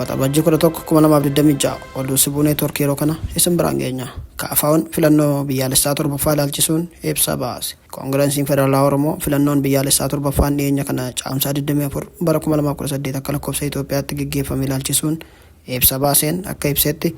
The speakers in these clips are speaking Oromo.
Waxabajjii 11, 2026 oduu Sibuu Neetwoork yeroo kana isin biraan geenya. KFO'n filannoo biyyaalessaa torbaffaa ilaalchisuun ibsa baase. Koongiransiin Federaalawaa Oromoo filannoon biyyaalessaa torbaffaan dhiyeenya kana Caamsaa 24 bara 2018 akka lakkoofsa Itoophiyaatti geggeeffame ilaalchisuun ibsa baaseen akka ibsetti,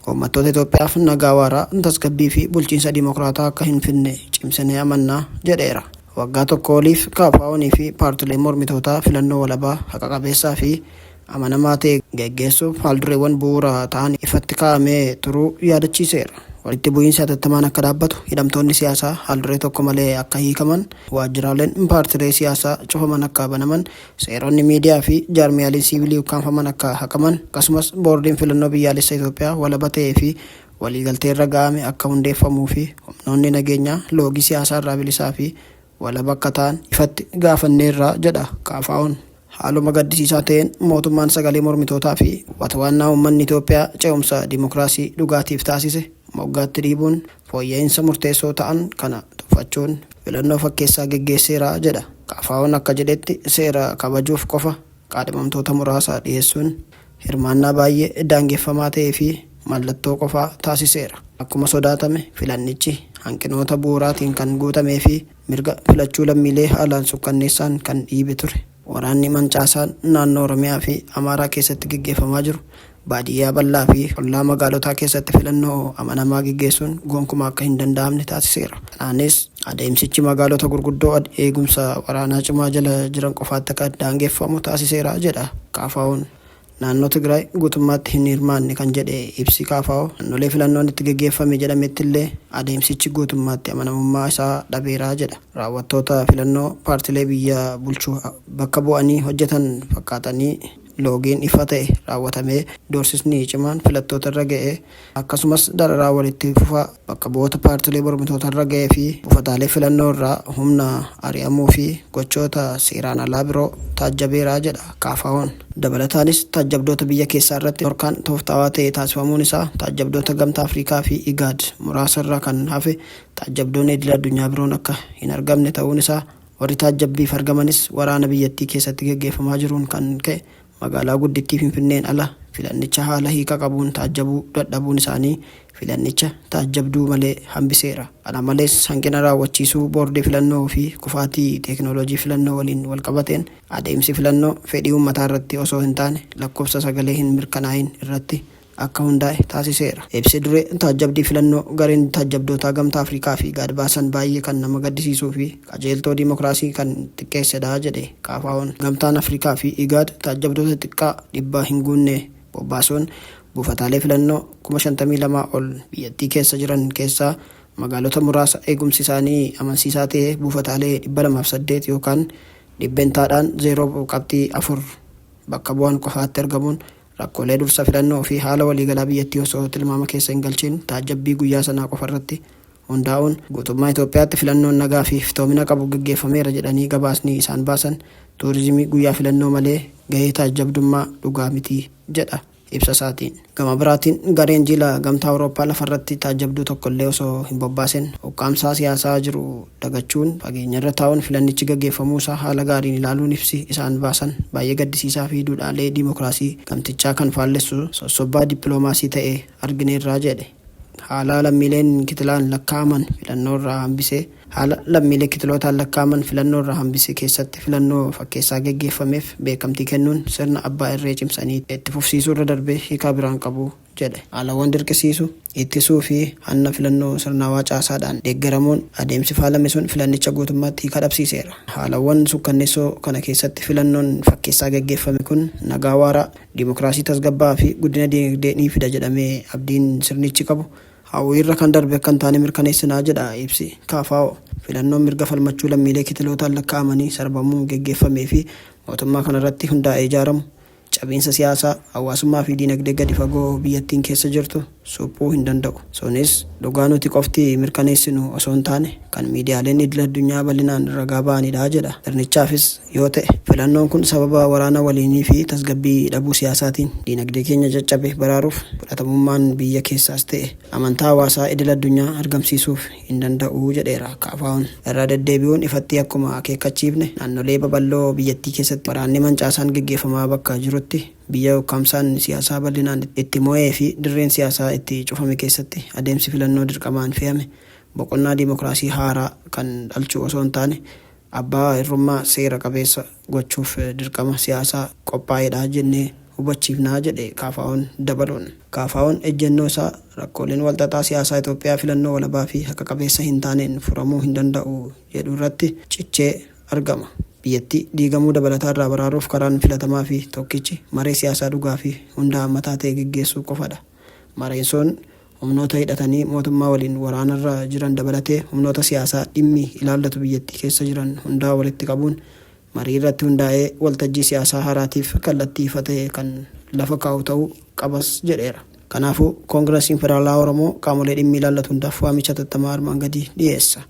uummattoota Itoophiyaaf nagaa waaraa, tasgabbii fi bulchiinsa dimokiraataa akka hin fidne cimsinee amanna jedheera. Waggaa tokko oliif KFO'n fi paartileen mormitootaa filannoo walabaa, haqa qabeessaa fi amanamaa ta'e geggeessuuf haaldureewwan bu'uura ta'an ifatti kaa'amee turuu yaadachiiseera. Walitti bu'iinsi hatattamaan akka dhaabbatu, hidhamtoonni siyaasaa haalduree tokko malee akka hiikaman, waajjiraaleen paartilee siyaasaa cufaman akka banaman, seeronni miidiyaa fi jaarmiyaaleen siivilii ukkaamfaman akka haqaman, akkasumas Boordiin Filannoo Biyyaalessa Itoophiyaa walaba ta'ee fi waliigalteerra ga'ame akka hundeeffamuu fi humnoonni nageenyaa loogii siyaasaa irraa bilisaa fi walaba akka ta'an ifatti gaafanneerra jedha KFO'n. Haaluma gaddisiisaa ta'een mootummaan sagalee mormitootaa fi watwaannaa uummanni Itoophiyaa ce'umsa dimokiraasii dhugaatiif taasise moggaatti dhiibuun fooyya'insa murteessoo ta'an kana tuffachuun filannoo fakkeessaa geggeesseera jedha. KFO'n akka jedhetti seera kabajuuf qofa qaadhimamtoota muraasa dhiyeessuun hirmaannaa baay'ee daangeffamaa ta'ee fi mallattoo qofaa taasiseera. Akkuma sodaatame filannichi hanqinoota bu'uuraatiin kan guutamee fi mirga filachuu lammiilee haalaan sukkanneessaan kan dhiibe ture. Waraanni mancaasaan naannoo Oromiyaa fi Amaaraa keessatti geggeeffamaa jiru baadiyyaa bal'aa fi ollaa magaalotaa keessatti filannoo amanamaa geggeessuun gonkumaa akka hin danda'amne taasiseera. Kanaanis adeemsichi magaalota gurguddoo eegumsa waraanaa cimaa jala jiran qofaatti akka daangeffamu taasiseera jedha KFO'n. Naannoo Tigraay guutummaatti hin hirmaanne kan jedhe ibsi KFO, naannolee filannoon itti geggeeffame jedhamettillee adeemsichi guutummaatti amanamummaa isaa dhabeera jedha. Raawwattoota filannoo paartilee biyya bulchu bakka bu'anii hojjetan fakkaatanii loogiin ifa ta'e raawwatamee doorsisni cimaan filattoota irra ga'e akkasumas dararaa walitti fufaa bakka bu'oota paartilee mormitootarra ga'ee fi buufataalee filannoo irraa humna ari'amuu fi gochoota seeraan alaa biroo taajjabeera jedha KFO'n. Dabalataanis taajjabdoota biyya keessaa irratti dhorkaan tooftaawaa ta'e taasifamuun isaa taajjabdoota Gamtaa Afrikaa fi IGAD muraasa irraa kan hafe taajjabdoonni idil addunyaa biroon akka hin argamne ta'uun isaa warri taajjabbiif argamanis waraana biyyattii keessatti geggeeffamaa jiruun kan ka'e magaalaa guddittii Finfinneen ala filannicha haala hiika qabuun taajjabuu dadhabuun isaanii filannicha taajjabduu malee hambiseera. Kana malees hanqina raawwachiisuu boordii filannoo fi kufaatii teeknooloojii filannoo waliin walqabateen adeemsi filannoo fedhii uummataa irratti osoo hin taane lakkoofsa sagalee hin mirkanaa'in irratti akka hundaa'e taasiseera. Ibsi duree taajjabdii filannoo gareen taajjabdootaa Gamtaa Afrikaa fi IGAD baasan baay'ee kan nama gaddisiisuu fi qajeeltoo dimokiraasii kan xiqqeessedha jedhe KFO'n. Gamtaan Afrikaa fi IGAD taajjabdoota xiqqaa 100 hin guunne bobbaasuun buufataalee filannoo 52,000 ol biyyattii keessa jiran keessaa magaalota muraasa eegumsi isaanii amansiisaa ta'e buufataalee 208 yookaan dhibbentaadhaan 0.4 bakka bu'an qofaatti argamuun rakkoolee dursa filannoo fi haala waliigalaa biyyattii osoo tilmaama keessa hin galchiin taajjabbii guyyaa sanaa qofa irratti hundaa'uun guutummaa Itoophiyaatti filannoon nagaa fi iftoomina qabu geggeeffameera jedhanii gabaasni isaan baasan tuurizimii guyyaa filannoo malee gahee taajjabdummaa dhugaa miti jedha ibsa isaatiin. Gama biraatiin gareen jila Gamtaa Awurooppaa lafarratti taajjabduu tokkollee osoo hin bobbaasin ukkaamsaa siyaasaa jiru dagachuun fageenyarra taa'uun filannichi gaggeeffamuusaa haala gaariin ilaaluun ibsi isaan baasan baay'ee gaddisiisaa fi duudhaalee dimokiraasii gamtichaa kan faallessu sossobbaa dippiloomaasii ta'e argineerra jedhe. Haala lammiileen kitilaan lakkaa'aman filannoorraa hambise Haala lammiilee kitilootaan lakkaa'aman filannoorraa hambise keessatti filannoo fakkeessaa geggeeffameef beekamtii kennuun sirna abbaa irree cimsanii itti fufsiisuurra darbee hiikaa biraa hin qabu jedhe. Haalawwan dirqisiisu, ittisuu fi hanna filannoo sirnaawaa caasaadhaan deeggaramuun adeemsi faalame sun filannicha guutummaatti hiika dhabsiiseera. Haalawwan sukkannessoo kana keessatti filannoon fakkeessaa geggeeffame kun nagaa waaraa, dimokiraasii tasgabbaa'aa fi guddina dinagdee ni fida jedhamee abdiin sirnichi qabu hawwiirra kan darbe akka hin taane mirkaneessina jedha ibsi KFO. Filannoon mirga falmachuu lammiilee kitilootaan lakkaa'amanii sarbamuun geggeeffamee fi mootummaa kanarratti hundaa'ee ijaaramu cabiinsa siyaasaa, hawaasummaa fi diinagdee gadi fagoo biyyattiin keessa jirtu suphuu hin danda'u. Sunis dhugaa nuti qofti mirkaneessinu osoo hin taane kan miidiyaaleen idil-addunyaa bal'inaan ragaa ba'anidha jedha. Sirnichaafis yoo ta'e filannoon kun sababa waraana waliinii fi tasgabbii dhabuu siyaasaatiin diinagdee keenya caccabe baraaruuf fudhatamummaan biyya keessaas ta'e amantaa hawaasaa idil-addunyaa argamsiisuuf hin danda'u jedheera KFO'n. Irra deddeebi'uun ifatti akkuma akeekkachiifne naannolee babal'oo biyyattii keessatti waraanni mancaasaan geggeeffamaa bakka jirutti Biyya ukkaamsaan siyaasaa bal'inaan itti mo'ee fi dirreen siyaasaa itti cufame keessatti adeemsi filannoo dirqamaan fe'ame boqonnaa dimokiraasii haaraa kan dhalchu osoo hin taane abbaa irrummaa seera qabeessa gochuuf dirqama siyaasaa qophaa'edha jennee hubachiifnaa jedhe KFO'n dabaluun. KFO'n ejjennoo isaa rakkooleen walxaxaa siyaasaa Itoophiyaa filannoo walabaa fi haqa qabeessa hin taaneen furamuu hin danda'u jedhu irratti cichee argama. Biyyattii diigamuu dabalataa irraa baraaruuf karaan filatamaa fi tokkichi maree siyaasaa dhugaa fi hunda hammataa ta'e geggeessuu qofadha. Mareen sun humnoota hidhatanii mootummaa waliin waraanarra jiran dabalatee humnoota siyaasaa dhimmi ilaallatu biyyattii keessa jiran hundaa walitti qabuun marii irratti hundaa'ee waltajjii siyaasaa haaraatiif kallattii ifa ta'e kan lafa kaa'u ta'uu qabas jedheera. Kanaafuu Koongirasiin Federaalawaa Oromoo qaamolee dhimmi ilaallatu hundaaf waamicha hatattamaa armaan gadii dhiyeessa.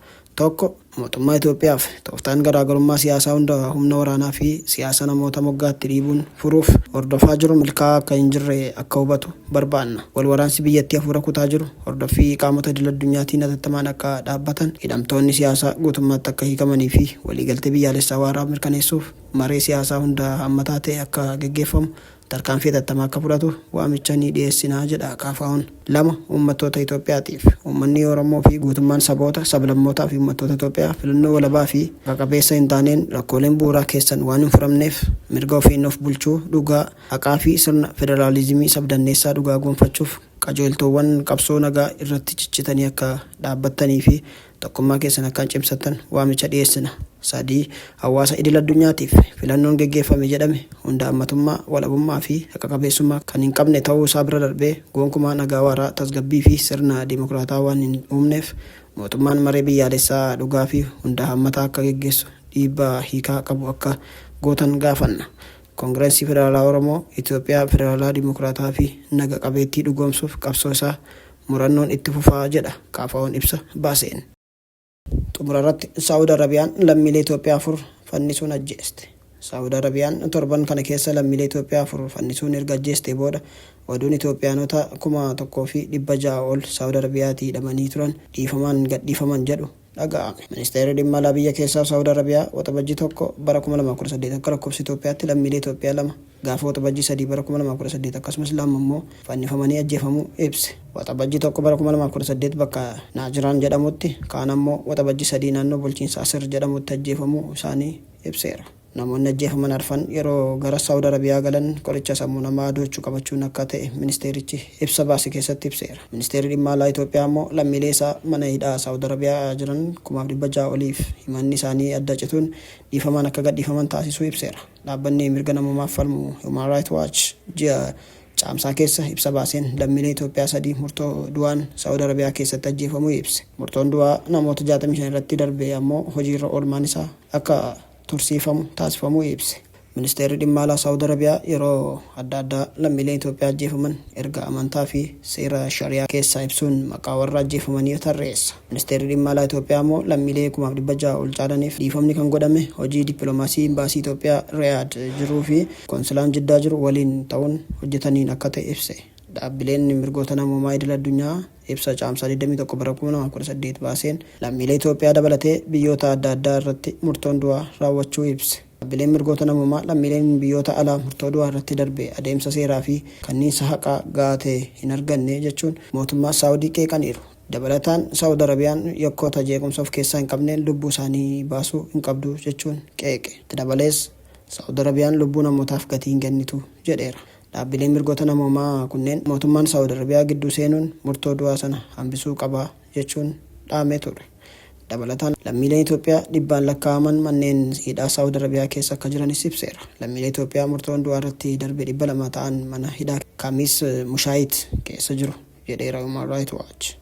1, Mootummaa Itoophiyaaf tooftaan garaagarummaa siyaasaa hunda humna waraanaa fi siyaasa namoota moggaatti dhiibuun furuuf hordofaa jiru milkaa'aa akka hin jirre akka hubatu barbaanna. Wal waraansi biyyattii hafuura kutaa jiru hordoffii qaamota idil-addunyaatiin hatattamaan akka dhaabbatan, hidhamtoonni siyaasaa guutummaatti akka hiikamanii fi waliigaltee biyyaalessaa waaraa mirkaneessuuf maree siyaasaa hunda hammataa ta'e akka geggeeffamu tarkaanfii hatattamaa akka fudhatu waamicha ni dhiyeessina jedha KFO'n. 2, Uummattoota Itoophiyaatiif. Uummanni Oromoo fi guutummaan saboota, sablammootaa fi uummattoota Itoophiyaa filannoo walabaa fi haqa qabeessa hin taaneen rakkooleen bu'uuraa keessan waan hin furamneef mirga ofiin of bulchuu dhugaa, haqaa fi sirna federaalizimii sabdanneessaa dhugaa gonfachuuf qajeeltoowwan qabsoo nagaa irratti cichitanii akka dhaabbattanii fi tokkummaa keessan akka cimsattan waamicha dhiyeessina. 3, Hawaasa idil-addunyaatiif, filannoon geggeeffame jedhame hunda hammatummaa, walabummaa fi haqa qabeessummaa kan hin qabne ta'uu isaa bira darbee gonkumaa nagaa waaraa, tasgabbii fi sirna dimokiraatawaa waan hin uumneef mootummaan maree biyyaalessaa dhugaa fi hunda hammataa akka geggeessu dhiibbaa hiikaa qabu akka gootan gaafanna. Koongirensii Federaalawaa Oromoo Itoophiyaa federaalawaa dimokiraatawaa fi naga qabeettii dhugoomsuuf qabsoo isaa murannoon itti fufa jedha KFO'n ibsa baaseen. Xumura irratti Saa'ud Arabiyaan lammiilee Itoophiyaa 4 fannisuun ajjeeste. Saa'ud Arabiyaan torban kana keessa lammiilee Itoophiyaa 4 fannisuun erga ajjeestee booda oduun Itoophiyaanota 1,600 ol Saa'ud Arabiyaatii hidhamanii turan dhiifamaan gadhiifaman jedhu dhaga'ame. Ministeerri Dhimma Alaa Biyya Keessaa Saa'ud Arabiyaa Waxabajjii 1 bara 2018 akka lakkoofsa Itoophiyaatti lammiilee Itoophiyaa 2 gaafa Waxabajjii 3 bara 2018 akkasumas 2 immoo fannifamanii ajjeefamuu ibse. Waxabajjii 1 bara 2018 bakka Naajiraan jedhamutti, kaan ammoo Waxabajjii 3 naannoo bulchiinsa Asir jedhamutti ajjeefamuu isaanii ibseera. Namoonni ajjeefaman arfan yeroo gara Saawud Arabiyaa galan qoricha sammuu namaa adoochu qabachuun akka ta'e ministeerichi ibsa baase keessatti ibseera. Ministeerri Dhimma Alaa Itoophiyaa ammoo lammiilee isaa mana hidhaa Saawud Arabiyaa jiran 6,600 oliif himanni isaanii adda cituun dhiifamaan akka gadhiifaman taasisuu ibseera. Dhaabbanni mirga namoomaaf falmu Human Rights Watch ji'a Caamsaa keessa ibsa baaseen lammiilee Itoophiyaa 3 murtoo du'aan Saawud Arabiyaa keessatti ajjeefamuu ibse. Murtoon du'aa namoota 65 irratti darbe ammoo hojiirra oolmaan isaa akka tursiifamu taasifamuu ibse. Ministeerri Dhimma Alaa Saawud Arabiyaa yeroo adda addaa lammiileen Itoophiyaa ajjeefaman erga amantaa fi seera Shariyaa keessaa ibsuun maqaa warra ajjeefamanii tarreessa. Ministeerri Dhimma Alaa Itoophiyaa ammoo lammiilee 6,600 ol caalaniif dhiifamni kan godhame hojii dippilomaasii Imbaasii Itoophiyaa Riyaad jiruu fi Konsilaan Jiddaa jiru waliin ta'uun hojjetaniin akka ta'e ibse. Dhaabbileen mirgoota namoomaa idil addunyaa ibsa Caamsaa 21 bara 2018 baaseen lammiilee Itoophiyaa dabalatee biyyoota adda addaa irratti murtoon du'aa raawwachuu ibse. Dhaabbileen mirgoota namoomaa lammiileen biyyoota alaa murtoo du'aa irratti darbe adeemsa seeraa fi kanniinsa haqaa ga'aa ta'e hin arganne jechuun mootummaa Saawudii qeeqaniiru. Dabalataan Saawud Arabiyaan yakkoota jeequmsa of keessaa hin qabneen lubbuu isaanii baasuu hin qabdu jechuun qeeqe. Itti dabalees Saawud Arabiyaan lubbuu namootaaf gatii hin kennitu jedheera. Dhaabbileen mirgoota namoomaa kunneen mootummaan Saawud Arabiyaa gidduu seenuun murtoo du'aa sana hambisuu qaba jechuun dhaamee ture. Dabalataan lammiileen Itoophiyaa dhibbaan lakkaa'aman manneen hidhaa Saawud Arabiyaa keessa akka jiranis ibseera. Lammiilee Itoophiyaa murtoon du'aa irratti darbe 200 ta'an mana hidhaa Kamiis Mushaayit keessa jiru jedheera Human Rights Watch.